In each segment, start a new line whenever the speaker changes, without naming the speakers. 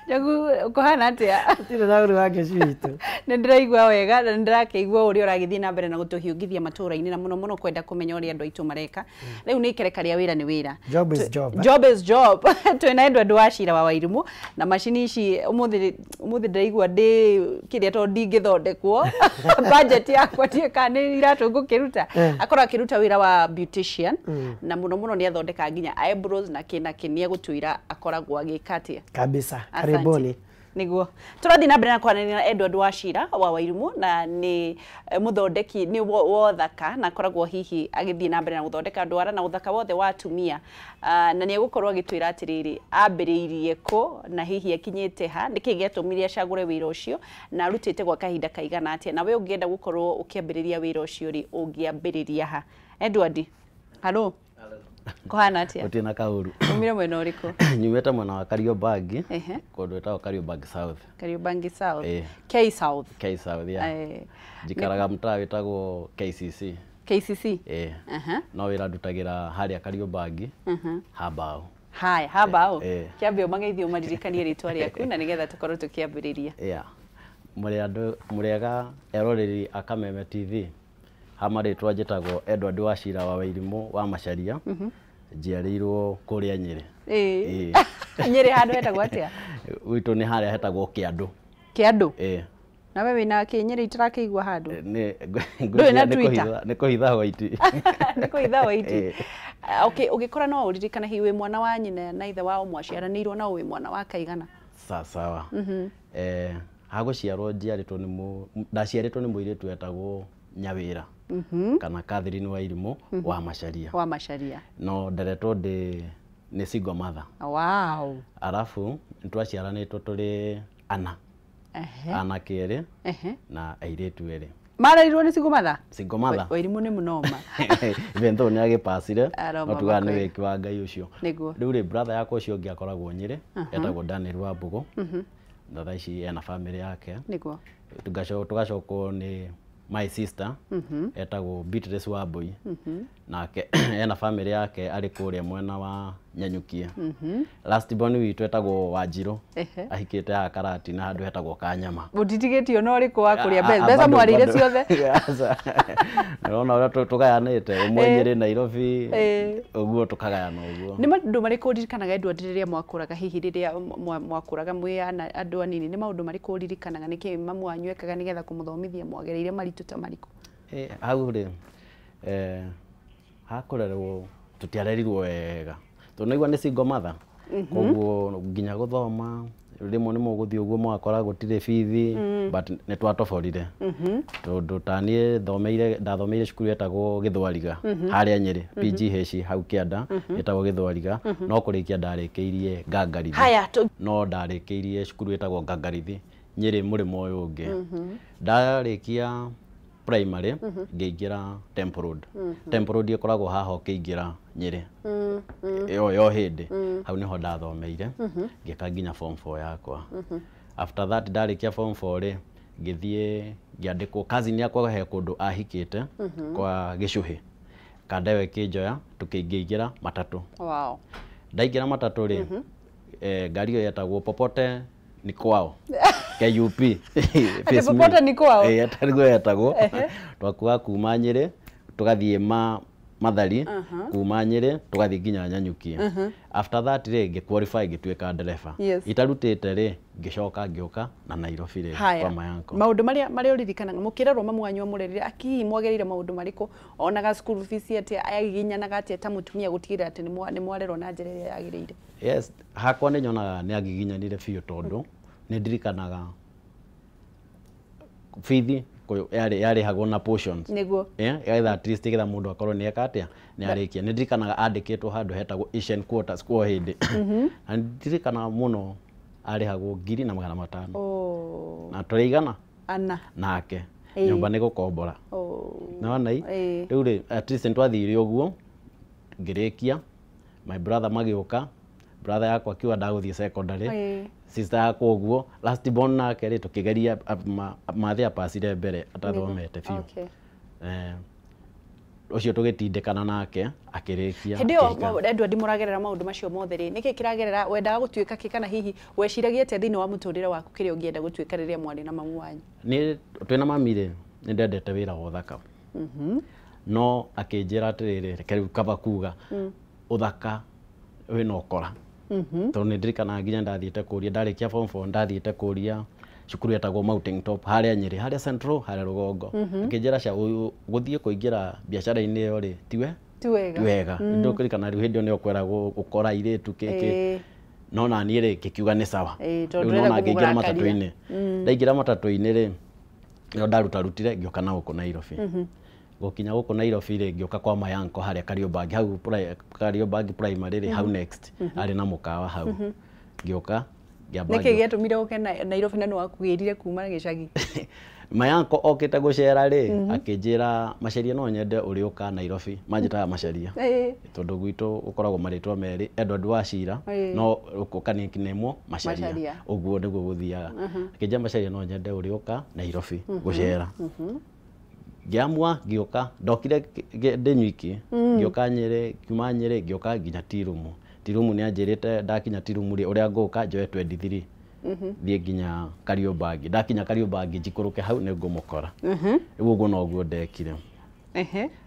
Njogu, kũhana atĩa?
Gũtirĩ na ũru wake citũ.
Nĩ ndĩraigua wega na nĩ ndĩrakĩigua ũrĩa ũragĩthiĩ na mbere na gũtũhiũngithia matũũra-inĩ na mũno mũno kwenda kũmenya ũrĩa andũ aitũ mareka. Rĩu nĩ ikereka rĩa wĩra nĩ wĩra.
Job is job, eh?
Job is job. Twĩna Edward Wachira wa Wairimu na macini ici ũmũthĩ ũmũthĩ ndĩraigua ndĩ kĩrĩa tondũ ndingĩthondekwo budget yakwa ndiũĩ kana nĩ iratũ ngũkĩruta. Akorwo akĩruta wĩra wa beautician na mũno mũno nĩ athondekaga nginya eyebrows na kĩ na kĩ, nĩ egũtwĩra akoragwo agĩka atĩa.
Kabisa.
Asante.
Karibuni.
Niguo tũrathiĩ na mbere na kwaranĩria na Edward Wachira wa Wairimu na nĩ mũthondeki nĩ wa ũthaka na akoragwo hihi agĩthiĩ na mbere na gũthondeka ndwara na ũthaka wothe wa atumia. Na nĩ egũkorwo agĩtwĩra atĩrĩrĩ, ambĩrĩirie kũ na hihi akinyĩte ha, nĩkĩ gĩatũmire acagũre wĩra ũcio na arutĩte gwa kahinda kaigana atĩa, na we ũngĩenda gũkorwo ũkĩambĩrĩria wĩra ũcio rĩ, ũngĩambĩrĩria ha? Edward, halo. Kũhana atĩa?
Gũtirĩ na kaũru.
Umire mwena ũrĩkũ?
Nyumĩte mwena wa Kariobangi, kũndũ gwĩtagwo Kariobangi South.
Kariobangi South. K South.
K South, yeah. Njikaraga mtaa wĩtagwo KCC.
KCC?
No wĩra ndutagĩra harĩa Kariobangi, Habao.
Haya, Habao. Kĩambe ũmageithie ũmaririkanie rĩtwa rĩaku na nĩgetha tũkorwo tũkĩambĩrĩria.
Yeah. Mũrĩ andũ mũrĩega eroreri a Kameme TV. Hama rĩtwa njĩtagwo Edward Wachira wa Wairimu wa Macharia. Njiarĩirwo kũrĩa Nyĩrĩ.
Nyĩrĩ handũ hetagwo atĩa?
Gwitũ nĩ harĩa hetagwo Kĩandũ.
Kĩandũ? Nawe wĩna kĩ Nyĩrĩ itarakĩigua handũ?
Nĩ
Ndũrĩ na Twitter?
Nĩ kũhitha white.
Nĩ kũhitha white. Okay, ũgĩkora no ũririkane hihi wĩ mwana wa nyina na ithe wao mwaciaranĩirwo na wĩ mwana wa kaigana?
Sawa sawa. Hagũciarwo njiarĩtwo nĩ ndaciarĩtwo nĩ mũirĩtu wetagwo Nyawĩra. Kana Catherine Wairimu wa Macharia.
Wa Macharia.
No nderetwo ndĩ nĩ single mother.
Wow.
Arabu nĩtwaciaranĩtwo tũrĩ ana. Anake erĩ na airĩtu erĩ.
Marerirwo nĩ single mother?
Single mother.
Wairimu nĩ mũnoma.
Even though nĩ agĩpacire, no tugaga nĩ wĩki wa Ngai ũcio.
Nĩguo.
Rĩu rĩ, brother yakwa ũcio ũngĩ akoragwo Nyĩrĩ, etagwo Daniel Wambũgũ. Na thaa ici ena family yake.
Nĩguo.
Tũgacokwo nĩ my sister, etagwo Beatrice Wambui. Nake ena family yake arĩ kũrĩa mwena wa Nyanyukie. Last born witũ etagwo Wanjirũ. Ahikĩte haha Karati na handũ hetagwo Kanyama.
Mũtitigĩtio na ũrĩkũ wa kũrĩa mbeca? Mbeca mwarĩire ciothe?
Nĩũrona ũrĩa tũgayanĩte, ũmwe Nyĩrĩ, Nairobi, ũguo tũkagayana ũguo.
Nĩ maũndũ marĩkũ ũririkanaga Edward rĩrĩa mwakũraga, hihi rĩrĩa mwakũraga mwĩ andũ anini, nĩ maũndũ marĩkũ ũririkanaga, nĩkĩ mamu wanyu ekaga nĩgetha kũmũthomithia mwagereire maritũ ta marĩkũ?
Hau rĩ, hakũrerwo tũtiarerirwo wega tondũ nĩigua nĩ single mother, koguo nginya gũthoma rĩmwe nĩ mũgũthiĩ ũguo mũgakora gũtirĩ bithi, but nĩ twatoborire tondũ ta niĩ ndathomeire cukuru yetagwo Gĩthwariga harĩa Nyĩrĩ, PGH hau kĩanda ĩtagwo Gĩthwariga, no kũrĩkia ndarĩkĩirie Ngangarithi. No ndarĩkĩirie cukuru ĩtagwo Ngangarithi Nyĩrĩ mũrĩmo ũyũ ũngĩ. Ndarĩkia primary ngĩingĩra Temple Road. Temple Road ĩkoragwo haha ũkĩingĩra Nyĩrĩ. Ĩyo yo hĩndĩ hau nĩho ndathomeire, ngĩka nginya form 4 yakwa. After that ndarĩkia form 4 rĩ, ngĩthiĩ ngĩandĩkwo cousin yakwa he kũndũ ahikĩte kwa Gĩcũhĩ. Kanda ĩyo ĩkĩnjoya tũkĩingĩra matatũ.
Wow.
Ndaingĩra matatũ rĩ, ngari ĩyo yetagwo Popote ni kwao. KUP.
Ati Popote ni kwao?
Nĩguo yetagwo. Twakuaga kuma Nyĩrĩ tũgathiĩ Mathari, kuma Nyĩrĩ tũgathiĩ nginya Nyanyukie. After that rĩ, ngĩ qualify ngĩtuĩka ndereba. Itarutĩte rĩ, ngĩcoka ngĩũka na Nairobi rĩ kwa my uncle.
Maũndũ marĩa ũririkanaga mũkĩrerwo mamu wanyu amũrerire, hihi mwagereire maũndũ marĩkũ? Onaga school fees atĩa, agiginyanaga atĩa ta mũtumia gũtigĩrĩra atĩ nĩ mwarerwo na njĩra ĩrĩa yagĩrĩire?
Yes, hakwa nĩ nyonaga nĩ agiginyanire biũ tondũ nĩ ndirikanaga bithi yarĩhagwo na portions.
Nĩguo.
Either at least nĩgetha mũndũ akorwo nĩ eka atĩa, nĩ arĩkia. Nĩ ndirikanaga andĩkĩtwo handũ hetagwo Asian Quarters kwa hĩndĩ. Na nĩ ndirikanaga mũno arĩhagwo 1,500. Na tũrĩ igana?
Ana.
Nake. Nyũmba nĩ gũkombora. Nĩwona ii? Rĩu rĩ, at least nĩtwathire ũguo, ngĩrĩkia, my brother magĩũka, brother yakwa akiuga ndagũthiĩ secondary, sister yakwa ũguo, last born nake rĩ, tũkĩgeria mathe apacire mbere atathomete biũ. Ũcio tũgĩtindĩkana nake akĩrĩkia.
Hĩndĩ ĩyo Edward mũragerera maũndũ macio mothe rĩ, nĩkĩ kĩragerera wendaga gũtuĩka kĩ, kana hihi weciragia atĩa thĩinĩ wa mũtũrĩre waku kĩrĩa ũngĩenda gũtuĩka rĩrĩa mwarĩ na mamu wanyu?
Nĩ twĩna mami rĩ, nĩ ndendete wĩra wa ũthaka. No akĩnjĩra atĩrĩrĩ, reke rĩu kaba kuga ũthaka wĩna ũkora. Tondũ nĩ ndirikanaga nginya ndathiĩte kũria, ndarĩkia form 4 ndathiĩte kũria cukuru yetagwo Mountain Top harĩa Nyĩrĩ, harĩa Central, harĩa rũgongo. Akĩnjĩra ca gũthiĩ kũingĩra biacara-inĩ ĩyo rĩ, tiwe
Ti wega.
Ti wega. Ndũkũririkana rĩu hĩndĩ ĩyo nĩyo kweragwo ũkora airĩtu kĩkĩ. No na niĩ rĩ ngĩkiuga nĩ sawa.
Tondũ
Rĩu
ndũrenda
nona ngĩingĩra
kũmũrakaria.
matatũ-inĩ. Ndaingĩra matatũ-inĩ rĩ, nĩyo ndarutarutire ngĩũka na gũkũ Nairobi. Gũkinya gũkũ Nairobi rĩ, ngĩũka kwa Mayanko harĩa Kariobangi, hau Kariobangi primary rĩ, hau next, arĩ na mũkawa hau. Ngĩũka, ngĩamba
Nĩkĩ gĩatũmire ũke Nairobi na nĩwakugĩrire kuma gĩcagi?
Mayanko okĩte gũcera rĩ, akĩnjĩra Macharia no nyende ũrĩũka Nairobi, manjĩtaga Macharia. Tondũ gwitũ gũkoragwo marĩtwa merĩ, Edward Wachira, no ũkaniknamwo Macharia.
Macharia.
Ũguo nĩguo gũthiaga. Akĩnjĩra Macharia no nyende ũrĩũka Nairobi gũcera. Ngĩamua ngĩũka, ndokire ndĩ nyiki, ngĩũka Nyĩrĩ, ngiuma Nyĩrĩ ngĩũka nginya Tirumu. Tirumu nĩ anjĩrĩte ndakinya Tirumu rĩ, ũrĩa ngũka njoe 23 thiĩ nginya Kariobangi. Ndakinya Kariobangi njikũrũke hau nĩ ngũmũkora. Rĩu ũguo noguo ndekire.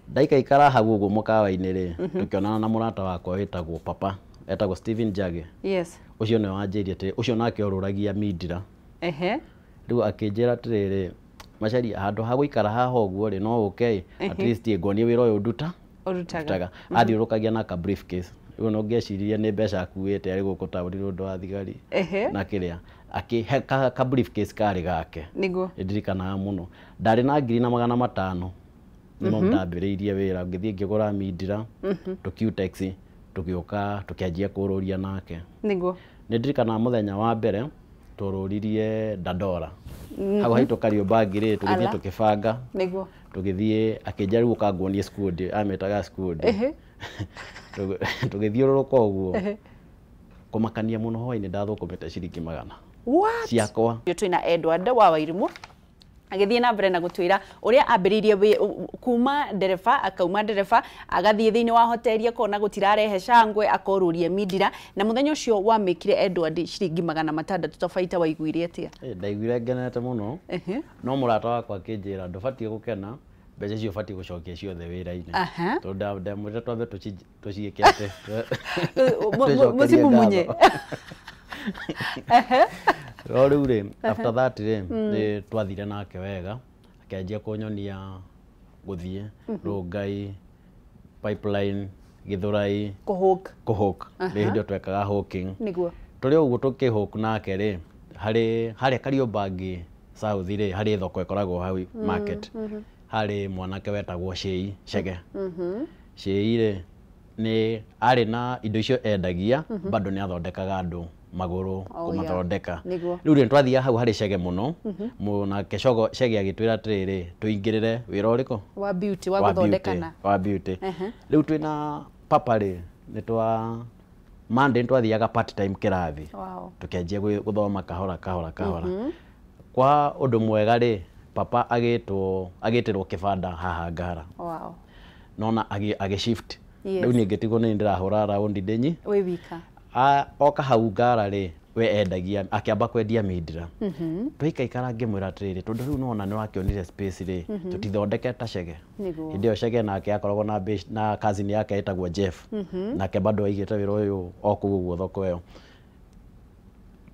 Ndaikaikara hau ũguo mũkawa-inĩ rĩ, tũkĩonana na mũrata wakwa wĩtagwo Papa, etagwo Stephen Njage. Ũcio nĩwe wanjĩrire atĩrĩ, ũcio nake orũragia mindira. Rĩu akĩnjĩra atĩrĩrĩ, Macharia handũ ha gũikara haha ũguo rĩ, no ũke at least nguonie wĩra ũyũ nduta
Ũrutaga.
Athiũrũkagia na ka briefcase. Rĩu no ngĩeciririe nĩ mbeca akuĩte arĩ gũkũ taũni nĩ ũndũ wa thigari. Na kĩrĩa akĩhe ka briefcase karĩ gake.
Nĩguo.
Nĩndirikanaga mũno. Ndarĩ na 1,500. Nĩmo ndambĩrĩirie wĩra, ngĩthiĩ ngĩgũra mindira, tũkiutex, tũgĩũka tũkĩanjia kũrũria nake.
Nĩguo.
Nĩndirikanaga mũthenya wa mbere tũrũririe Dandora. Hau haitũ Kariobangi rĩ, tũgĩthiĩ tũkĩbanga.
Nĩguo.
Tũgĩthiĩ akĩnjĩra rĩu ũka nguonie squad, amĩtaga squad. Tũgĩthiũrũrũka ũguo. Kũmakania mũno hwainĩ ndathũkũmĩte ciringi 100.
What?
Ciakwa.
Twĩna Edward wa Wairimu agĩthiĩ na mbere na gũtwĩra ũrĩa ambĩrĩirie kuma ndereba, akauma ndereba agathiĩ thĩinĩ wa hoteli akona gũtirarehe cangwe, akorũria mindira, na mũthenya ũcio wamĩkire Edward ciringi 600 ta baita waiguire atĩa?
Ndaiguire ngenete mũno. No mũrata wakwa akĩnjĩra ndũbatiĩ gũkena, mbeca icio ũbatiĩ gũcokia ciothe wĩra-inĩ. Tondũ ndamwĩrire twambe tũciĩke atĩ.
Mũcimumunye.
No rĩu rĩ, after that rĩ, nĩ twathire nake wega, akĩanjia kũnyonia gũthiĩ Rongai, Pipeline, Githurai,
Kũhũk.
Kũhũk. Nĩ hĩndĩ ĩyo twekaga hawking.
Nĩguo.
Tũrĩ ũguo tũkĩhũk nake rĩ, harĩ harĩa Kariobangi South rĩ, harĩ thoko ĩkoragwo hau market. Harĩ mwanake wetagwo Shei, Chege. Shei rĩ, nĩ arĩ na indo icio endagia, bado nĩ athondekaga andũ magũrũ kũmathondeka. Rĩu rĩ, twathiaga hau harĩ Chege mũno, nake Chege agĩtwĩra atĩrĩrĩ, tũingĩrĩre wĩra ũrĩkũ?
Wa beauty, wa gũthondekana.
Wa beauty. Rĩu twĩna papa rĩ, nĩ twa Monday twathiaga part time kĩrathi. Tũkĩanjia gũthoma kahora kahora kahora. Kwa ũndũ mwega rĩ, papa agĩtĩrwo kĩbanda haha Ngara. Nona agĩ shift. Rĩu niĩ ngĩtigwo nĩ ndĩrahũra raundi ndĩnyi.
Wĩ wika.
Oka hau Ngara rĩ, we endagia, akĩamba kwendia mindira. Twaikaikara ngĩmwĩra atĩrĩrĩ, tondũ rĩu nĩwona nĩwakĩonire space rĩ, tũtithondeke ta Chege. Hĩndĩ ĩyo Chege nake akoragwo na cousin yake etagwo Jeff. Nake bado aigĩte wĩra ũyũ o kũu ũguo thoko ĩyo.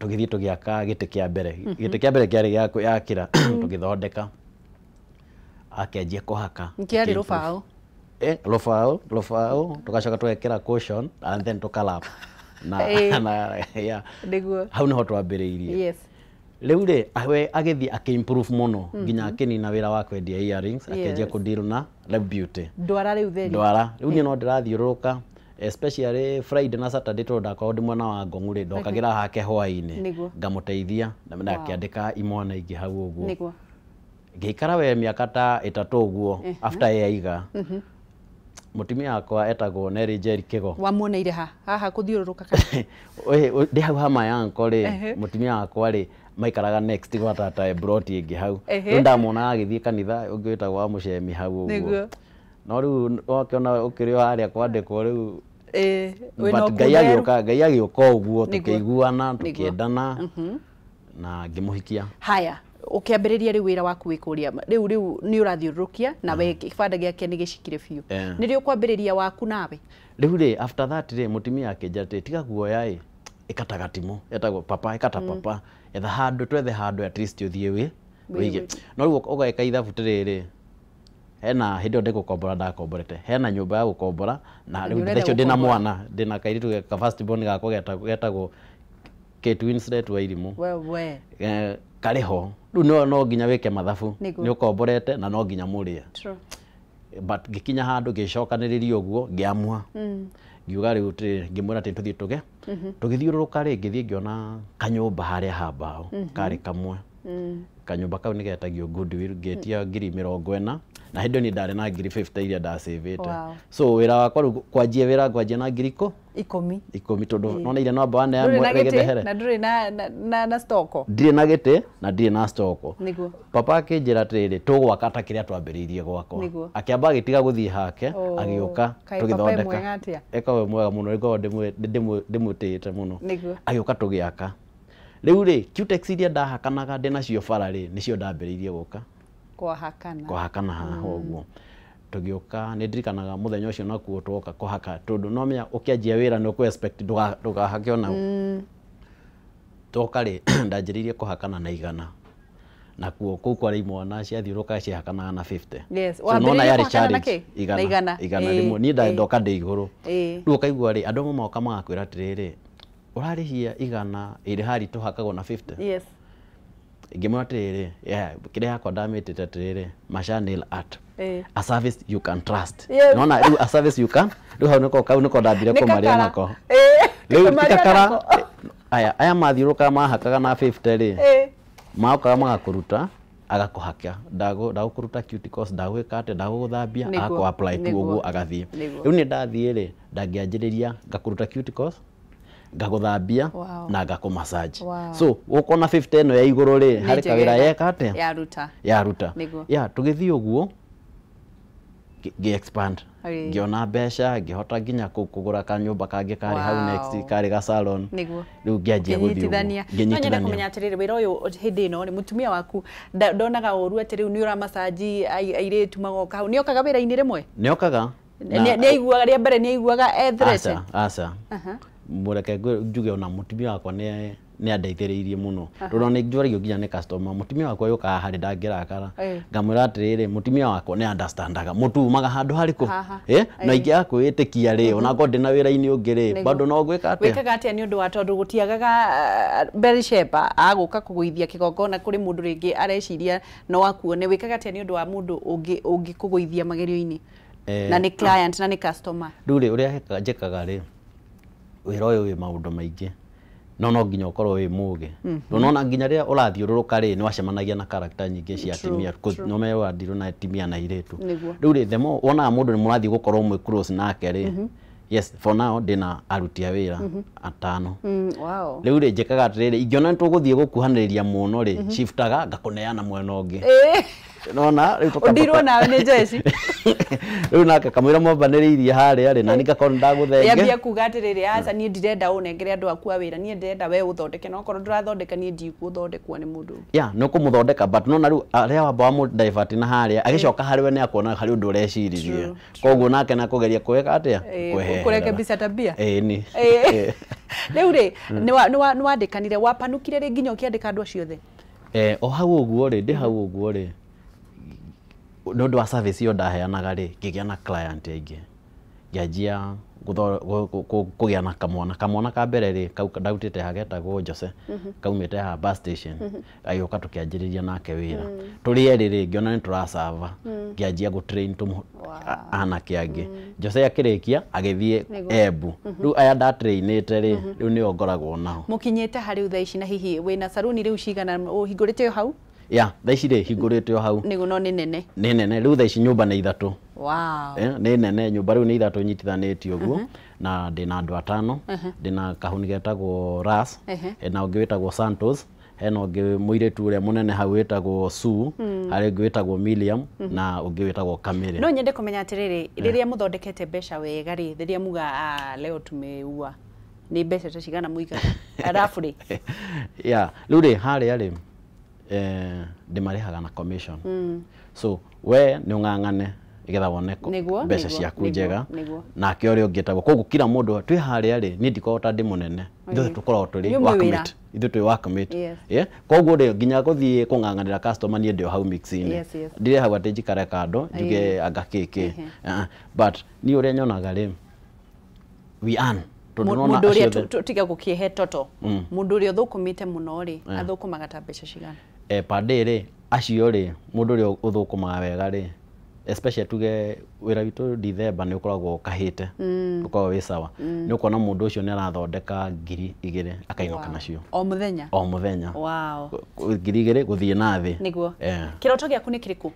Tũgĩthiĩ tũgĩaka gĩtĩ kĩa mbere. Gĩtĩ kĩa mbere kĩarĩ gĩa kwĩyakĩra, tũgĩthondeka. Akĩanjia kũhaka.
Kĩarĩ rũbaũ.
Rũbaũ, tũgacoka tũgekĩra cushion and then tũkalap. Na, yeah.
Nĩguo.
Hau nĩho twambĩrĩirie. Rĩu rĩ, we agĩthiĩ akĩ-improve mũno nginya akĩnina wĩra wa kwendia earrings, akĩanjia kũ-deal na lip beauty.
Ndwara rĩu theri.
Ndwara. Rĩu niĩ no ndĩrathiũrũrũka, especially Friday na Saturday tondũ ndakoragwo ndĩ mwena wa Ngong'u rĩ, ndokagĩra hake hwaĩ-inĩ. Ngamũteithia na akĩandĩka imwana ingĩ hau ũguo. Ngĩikara we mĩaka ta 3 ũguo after ye aiga. Mũtumia wakwa etagwo Nelly Njeri Kĩgo.
Wamuoneire ha? Haha kũthiũrũrũka kana?
Ndĩ hau ha Mayanko rĩ, mũtumia wakwa rĩ, maikaraga next gwa tata e plot ĩngĩ hau. Rĩu ndamuonaga agĩthiĩ kanitha ũngĩ wĩtagwo wa Mũcemi hau ũguo. No rĩu wakĩona ũkĩrĩ o harĩa kwandĩkwo rĩu
wĩna
but Ngai
ũkunderu.
agĩũka, Ngai agĩũka ũguo,
Nĩguo.
tũkĩiguana,
Nĩguo.
tũkĩendana na ngĩmũhikia.
Haya, ũkĩambĩrĩria rĩu wĩra waku wĩ kũrĩa rĩu nĩ ũrathiũrũrũkia na we kĩbanda gĩake nĩ gĩcikire biũ. Nĩ rĩ ũkwambĩrĩria waku nawe?
Rĩu rĩ, after that rĩ, mũtumia akĩnjĩra atĩ tiga guoya ĩ, ĩkata gatimũ etagwo papa, ĩkata papa, etha handũ, twethe handũ at least ũthiĩ wĩ wĩige. No rĩu ũgeka ithabu tĩrĩrĩ, hena hĩndĩ ĩyo ndĩgũkombora, ndakomborete, hena nyũmba ya gũkombora na rĩu
Nĩ ũrenda
thaa icio ndĩna
gũkombora?
mwana, ndĩna kairĩtu ka first born gakwa getagwo Kate Winslet wa Irimũ.
Wewe.
Karĩ ho rĩu, no nginya wĩke mathabu.
Nĩguo.
Nĩ ũkomborete na no nginya mũrĩe.
True.
But ngĩkinya handũ ngĩcokanĩrĩria ũguo, ngĩamua, ngiuga rĩu ngĩmwĩra atĩ tũthiĩ tũge tũgĩthiũrũrũka rĩ, ngĩthiĩ ngĩona kanyũmba harĩa ha mbaũ karĩ kamwe. Kanyũmba kau nĩgetagio Goodwill, ngĩtia 40,000 na hĩndĩ ĩyo niĩ ndarĩ na 50,000 iria ndacĩvĩte. So wĩra wakwa rĩu kwanjia wĩra, ngwanjia na ngiri ikũ
10.
10, tondũ nona iria no amba
Ndũrĩ na gĩtĩ
wanerehere.
na ndũrĩ na stoko.
Ndirĩ na gĩtĩ na ndirĩ na stoko.
Nĩguo.
Papa akĩnjĩra atĩrĩrĩ, tũgwaka ta kĩrĩa twambĩrĩirie gwakwa.
Nĩguo.
Akĩamba agĩtiga gũthiĩ hake,
Oh,
agĩũka
kaĩ papa e
tũgĩthondeka.
mwega atĩa?
Ĩkoragwo e mwega mũno, ĩkoragwo ndĩmũtĩĩte mũno.
Nĩguo.
Agĩũka tũgĩaka. Rĩu rĩ, cutex iria ndahakanaga ndĩ nacio bara rĩ, nĩcio ndambĩrĩirie gũka
Kwahakana.
Kũhakana haha ũguo. Tũgĩũka, nĩ ndirikanaga mũthenya ũcio nakuo twoka kũhaka, tondũ no menya ũkĩanjia wĩra nĩ ũkũ expect ndũgahake ona twoka rĩ, ndanjĩrĩirie kũhakana na 100, nakuo kũu kwarĩ imwana ciathiũrũrũkaga ciahakanaga na 50.
Yes,
So nona
wambĩrĩirie
yarĩ
kũhakana na
challenge.
kĩ?
100.
Na 100.
100 rĩmwe niĩ ndoka ndĩ igũrũ. Rĩu ũkaigua rĩ, andũ amwe moka magakwĩra atĩrĩrĩ, ũrarĩhia 100 ĩrĩ hari tũhakagwo na 50. Ngĩmwĩra atĩrĩrĩ, yeah, kĩrĩa yakwa ndamĩtĩte atĩrĩrĩ, Masha Nail Art, a service you can trust. Nona rĩu a service you can, rĩu hau nĩko, kau nĩko ndambire
Nĩ
kũmaria
kakara.
nako. Rĩu ti
Kũmaria
kakara.
nako.
Aya mathiũrũrũkaga mahakaga na 50 rĩ, magokaga magakũruta, agakũhaka, ndagũkũruta cuticles, ndagwĩka atĩa, ndagũgũthambia, agakũ apply tu ũguo agathiĩ. Rĩu niĩ ndathiĩ rĩ, ndangĩanjĩrĩria ngakũruta cuticles, ngagũthambia na ngakũ massage. So ũkona 50 ĩno ya igũrũ rĩ,
Nĩ
harĩ kawĩra
njegega.
yeka atĩa,
Yaruta.
Yaruta.
Nĩguo.
Ya tũgĩthiĩ ũguo, ngĩ expand, ngĩona mbeca, ngĩhota nginya kũgũra kanyũmba kangĩ karĩ hau next, karĩ ga salon. Rĩu ngĩanjia gũthiĩ ũguo.
Ngĩnyitithania. No nyende
Ngĩnyitithania.
kũmenya atĩrĩrĩ, wĩra ũyũ hĩndĩ ĩno rĩ, mũtumia waku ndonaga ũru atĩ rĩu nĩ ũramacanji airĩtu magoka hau? Nĩ okaga wĩra-inĩ rĩmwe?
Nĩokaga.
Nĩ aiguaga rĩa mbere, nĩ aiguaga e threatened?
Aca, aca. Mũreke njuge ona mũtumia wakwa nĩ andeithĩrĩirie mũno, tondũ nĩ njũragio nginya nĩ customer, mũtumia wakwa yũkaga harĩ ndangĩrakara. Ngamwĩra atĩrĩrĩ, mũtumia wakwa nĩ understandaga mũtumaga handũ harĩkũ.
Haha.
Na ingĩaga kwĩĩtĩkia rĩ, ona korwo ndĩna wĩra-inĩ ũngĩ rĩ, bado no ngwĩka atĩa.
Wĩkaga atĩa nĩ ũndũ wa tondũ gũtiagaga Berisheba agũka kũgũithia kĩgongona kũrĩ mũndũ rĩngĩ areciria no akuone? Wĩkaga atĩa nĩ ũndũ wa mũndũ ũngĩ ũngĩkũgũithia magerio-inĩ na nĩ client na nĩ customer?
Rĩu rĩ, ũrĩa njĩkaga rĩ, wĩra ũyũ wĩ maũndũ maingĩ, no nginya ũkorwo wĩ mũgĩ. Nona nginya rĩrĩa ũrathiũrũrũka rĩ, nĩ wacemanagia na character nyingĩ cia atumia. No me ũrandirwo na atumia na airĩtu. Rĩu rĩ, the more wonaga mũndũ nĩ mũrathiĩ gũkorwo mwĩ close nake rĩ, yes, for now ndĩna aruti a wĩra atano. Rĩu rĩ, njĩkaga atĩrĩrĩ, ingĩona nĩ tũgũthiĩ gũkuhanĩrĩria mũno rĩ, shiftaga ngakũneana mwena ũngĩ. Nona rĩu tũkamba
Ũndirwo nawe nĩ njeci.
Rĩu nake kamũira mwambanĩrĩirie harĩa rĩ, na niĩ ngakorwo nĩ ndagũthenge.
Yambia kuga atĩrĩrĩ, aca, niĩ ndirenda ũnengere andũ aku a wĩra, niĩ ndĩrenda we ũthondeke, na okorwo ndũrathondeka, niĩ ndikũthondekwo nĩ mũndũ ũngĩ.
Ya nĩ ũkũmũthondeka, but nona rĩu arĩa wamba wamũ divert na harĩa, agĩcoka harĩ we nĩ akuona harĩ ũndũ ũreciririe, koguo nake nakũgeria kwĩka atĩa. Kweherera.
Kũrekebisha tabia.
Ĩĩ nĩ.
Rĩu rĩ, nĩ wandĩkanire, wapanukire rĩ nginya ũkĩandĩka andũ acio othe?
O hau ũguo rĩ, ndĩ hau ũguo rĩ, nĩ ũndũ wa service ĩyo ndaheanaga rĩ, ngĩgĩa na client aingĩ, ngĩanjia kũgĩa na kamwana ka mbere rĩ, kau ndarutĩte haha getagwo Jose, kaumĩte haha bus station, agĩũka tũkĩanjĩrĩria nake wĩra tũrĩ erĩ rĩ, ngĩona nĩ tũracava, ngĩanjia gũ train anake angĩ. Jose akĩrĩkia agĩthiĩ Embu. Rĩu aya ndatrainĩte rĩ, rĩu nĩo ngoragwo nao.
Mũkinyĩte harĩ thaa ici na hihi wĩna saruni rĩu cigana ũhingũrĩte o hau?
Ya thaa ici rĩ, hingũrĩte o hau.
Nĩguo, no nĩ nene.
Nĩ nene, rĩu thaa ici nyũmba nĩ ithatũ. Nĩ nene, nyũmba rĩu nĩ ithatũ nyitithanĩtio ũguo, na ndĩna andũ atano. Ndĩna kahuni getagwo Ras, na ũngĩ wĩtagwo Santos, Hena ũngĩ mũirĩtu ũrĩa mũnene hau wĩtagwo Sue, harĩ ũngĩ wĩtagwo Miriam na ũngĩ wĩtagwo Kamĩrĩ.
No nyende kũmenya atĩrĩrĩ, rĩrĩa mũthondekete mbeca wega rĩ, rĩrĩa muga leo tumeua, nĩ mbeca ta cigana mũigaga arabu rĩ?
Yeah, rĩu rĩ harĩa rĩ ndĩmarĩhaga na commission. So we nĩ ũng'ang'ane nĩgetha wone mbeca ciaku njega, nake ũrĩa ũngĩ tagwo. Koguo kila mũndũ twĩ harĩa rĩ, niĩ ndikoragwo ta ndĩ mũnene, ithuĩ tũkoragwo tũrĩ workmate, ithuĩ twĩ workmate. Yeah, koguo rĩ nginya gũthiĩ kũng'ang'anĩra customer niĩ ndĩ o hau mix-inĩ, ndirĩ hau atĩ njikare kando njuge anga kĩkĩ. But niĩ ũrĩa nyonaga rĩ, we earn.
Mũndũ ũrĩa tiga gũkĩhe toto, mũndũ ũrĩa ũthũkũmĩte mũno rĩ, athũkũmaga ta mbeca cigana?
Per day rĩ, acio rĩ, mũndũ ũrĩa ũthũkũmaga wega rĩ, especially tuge wĩra witũ December nĩ ũkoragwo ũkahĩte, ũkoragwo wĩ sawa, nĩ ũkuona mũndũ ũcio nĩ arathondeka 2,000 akainũka nacio
o mũthenya,
o mũthenya.
Wow,
2,000 gũthiĩ na thĩ.
Nĩguo. Kĩroto gĩaku nĩ kĩrĩkũ?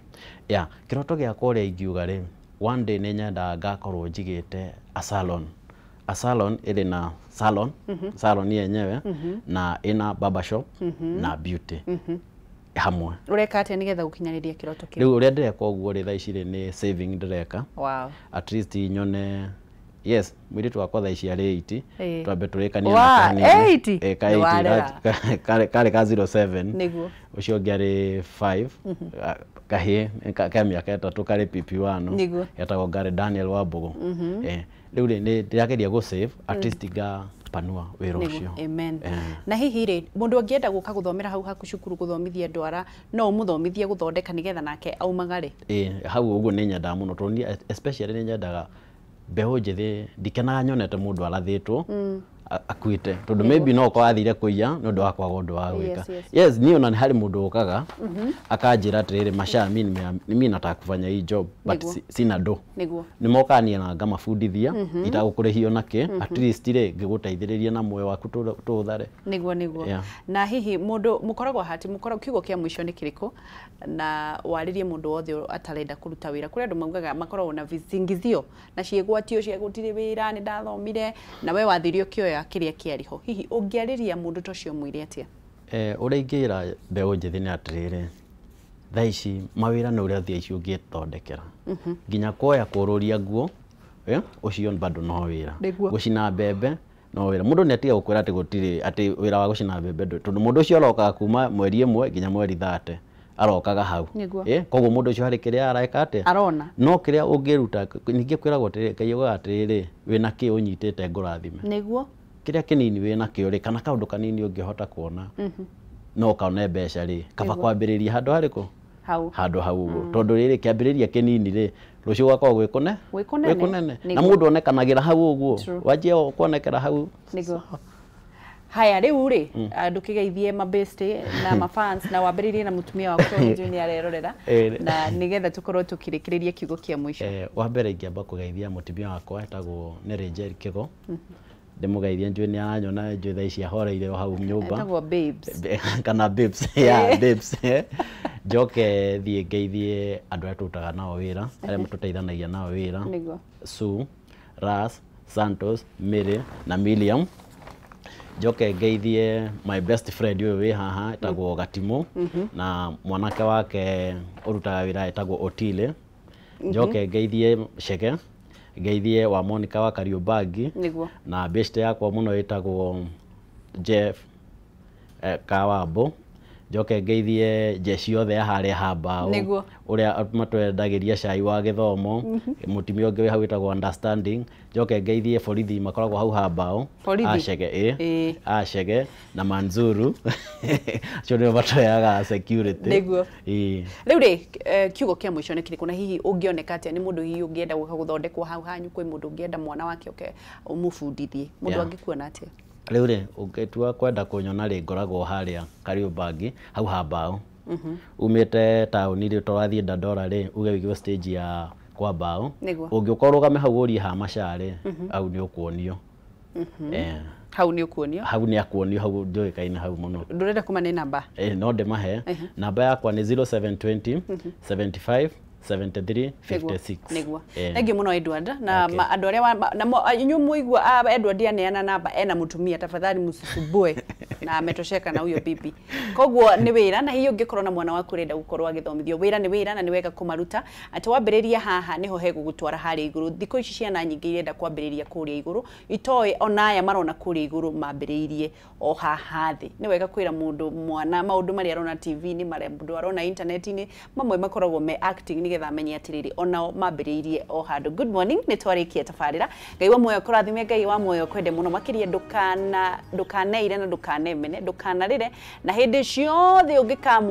Yeah, kĩroto gĩakwa ũrĩa ingiuga rĩ, one day nĩ nyendaga ngakorwo njigĩte a salon. A salon ĩrĩ na salon, salon yenyewe na ĩna barber shop na beauty hamwe.
Ũreka atĩa nĩgetha gũkinyanĩria kĩroto kĩu?
Rĩu ũrĩa ndĩreka ũguo rĩ, thaa ici rĩ nĩ saving ndĩreka.
Wow.
At least nyone, yes, mũirĩtu wakwa thaa ici arĩ 80, twambe tũrĩkanie na kanini.
80?
Ka 80, karĩ ka 07.
Nĩguo.
Ũcio ũngĩ arĩ 5, kahĩĩ ka mĩaka 3 karĩ PP1.
Nĩguo.
Getagwo Gary Daniel Wambũgũ. Rĩu rĩ nĩ ndĩrageria gũ save at least ngapanua wĩra ũcio.
Amen. Na hihi rĩ, mũndũ angĩenda gũka gũthomera hau haku cukuru gũthomithia ndwara, no ũmũthomithie gũthondeka nĩgetha nake aumagare?
Ĩĩ, hau ũguo nĩ nyendaga mũno, tondũ niĩ especially nĩ nyendaga mbeũ njĩthĩ, ndikenaga nyonete mũndũ arathĩtwo akuĩte, tondũ maybe no ũkorwo athire kũiya nĩ ũndũ wa kwaga ũndũ wa gwĩka. Yes, niĩ ona nĩ harĩ mũndũ ũkaga akanjĩra atĩrĩrĩ, Masha, mimi nataka kufanya hii job but sina do.
Nĩguo.
Nĩ mokaga niĩ na ngamabundithia itagũkũrĩhio nakĩ, at least rĩ ngĩgũteithĩrĩria na muoyo waku tũũthare.
Nĩguo, nĩguo. Na hihi mũndũ mũkoragwo hati, mũkoragwo kiugo kĩa mũico nĩ kĩrĩkũ na warĩrie mũndũ wothe atarenda kũruta wĩra? Kũrĩ andũ maugaga makoragwo na visingizio na ciĩgwatio cia gũtirĩ wĩra, nĩ ndathomire, na we wathire ũkĩoya kĩrĩa kĩarĩ ho. Hihi ũngĩarĩria mũndũ ta ũcio mwĩre atĩa?
Ũrĩa ingĩra mbeũ njĩthĩ nĩ atĩrĩrĩ, thaa ici mawĩra nĩ ũrĩa thaa ici ũngĩthondekera. Nginya kuoya kũrũria nguo, ũcio bado no wĩra. Gũcina mbembe no wĩra. Mũndũ nĩ atiga gũkwĩra atĩ gũtirĩ, atĩ wĩra wa gũcina mbembe ndũrĩ, tondũ mũndũ ũcio arokaga kuma mweri 1 nginya mweri 30 arokaga hau. Koguo mũndũ ũcio harĩ kĩrĩa areka atĩa?
Arona.
No kĩrĩa ũngĩruta, ningĩ kwĩragwo atĩrĩrĩ, Ngai augaga atĩrĩrĩ, wĩna kĩ ũnyitĩte ngũrathime.
Nĩguo.
Kĩrĩa kĩnini wĩna kĩo rĩ, kana kaũndũ kanini ũngĩhota kuona, no ũkone mbeca rĩ, kaba kwambĩrĩria handũ harĩkũ?
Hau.
Handũ hau ũguo. Tondũ rĩrĩ kĩambĩrĩria kĩnini rĩ, rũciũ gũgakorwo gwĩ kũnene. Na mũndũ onekanagĩra hau ũguo. Wanjia kuonekera hau.
Nĩguo. Haya, rĩu rĩ, ndũkĩgeithie mabeste na mafans na wambĩrĩrie na mũtumia waku tondũ nĩ nĩ arerorera, na nĩgetha tũkorwo tũkĩrĩkĩrĩria kiugo kĩa mũico.
Wa mbere ingĩamba kũgeithia mũtumia wakwa etagwo Neri Njeri Kĩgo. Ndĩmũgeithie, njũĩ nĩ aranyona, njũĩ thaa ici ahoreire o hau nyũmba.
Etagwo babes.
Kana babes, yeah, babes. Njoke thiĩ ngeithie andũ arĩa tũrutaga nao wĩra, arĩa tũteithanagia nao wĩra.
Nĩguo.
Sue, Ras, Santos, Mary na Miriam. Njoke ngeithie my best friend ũyũ wĩ haha etagwo Gatimũ, na mwanake wake ũrutaga wĩra etagwo Otile. Njoke ngeithie Chege, ngeithie wa Monica wa Kariobangi, na best yakwa mũno ĩtagwo Jeff Kawambo. Njoke ngeithie jeshi yothe ya harĩa ha mbaũ, ũrĩa matwendagĩria cai wa gĩthomo, mũtumia ũngĩ wĩ hau wĩtagwo Understanding. Njoke ngeithie borithi makoragwo hau ha mbaũ, Achege, Achege na Manzuru, acio nĩo matũheaga security.
Nĩguo. Rĩu rĩ, kiugo kĩa mũico nĩ kĩrĩkũ, na hihi ũngĩoneka atĩa nĩ mũndũ hihi ũngĩenda gũka gũthondekwo hau hanyu, kwĩ mũndũ ũngĩenda mwana wake oke ũmũbundithie, mũndũ angĩkuona atĩa?
Rĩu rĩ, ũngĩtua kwenda kũnyona rĩ, ngoragwo harĩa Kariobangi hau ha mbaũ. Umĩte taũni rĩ, ũtwarathiĩ Dandora rĩ, uge wĩigwo stage ya kwa mbaũ. Ũngĩũka ũrũgame hau ũrie ha Masha rĩ, hau nĩ ũkuonio.
Hau nĩ ũkuonio?
Hau nĩ akuonio, hau njũĩkaine hau mũno.
Ndũrenda kũmane namba?
No ndĩmahe. Namba yakwa nĩ 0720 75 73 56.
Niguo.
Eh.
Thank you muno, Edward. Na
Okay.
andu aria na inyuĩ muigua Edward aneana namba ena mutumia, tafadhali msisumbue na ametosheka na huyo bibi. Koguo nĩ wĩra, na hihi ũngĩkorwo na mwana waku ũrenda gũkorwo agĩthomithio, wĩra nĩ wĩra na nĩ wega kũmaruta atĩ wambĩrĩria haha nĩho hegũgũtwara harĩa igũrũ. Thikũ ici ciana nyingĩ irenda kwambĩrĩria kũrĩa igũrũ, itoĩ ona aya marona kũrĩa igũrũ mambĩrĩirie o haha thĩ. Nĩ wega kwĩra mũndũ mwana maũndũ marĩa arona TV-inĩ, marĩa mũndũ arona internet-inĩ, mamwe makoragwo me acting, nĩgetha amenye atĩrĩrĩ, onao mambĩrĩirie o handũ. Good morning, nĩ twarĩkia tabarĩra. Ngai wa muoyo kũrathime, Ngai wa muoyo kwende mũno makĩria. Ndũkaneire na ndũkanemene, ndũkanarĩre, na hĩndĩ ciothe ũngĩkamwĩ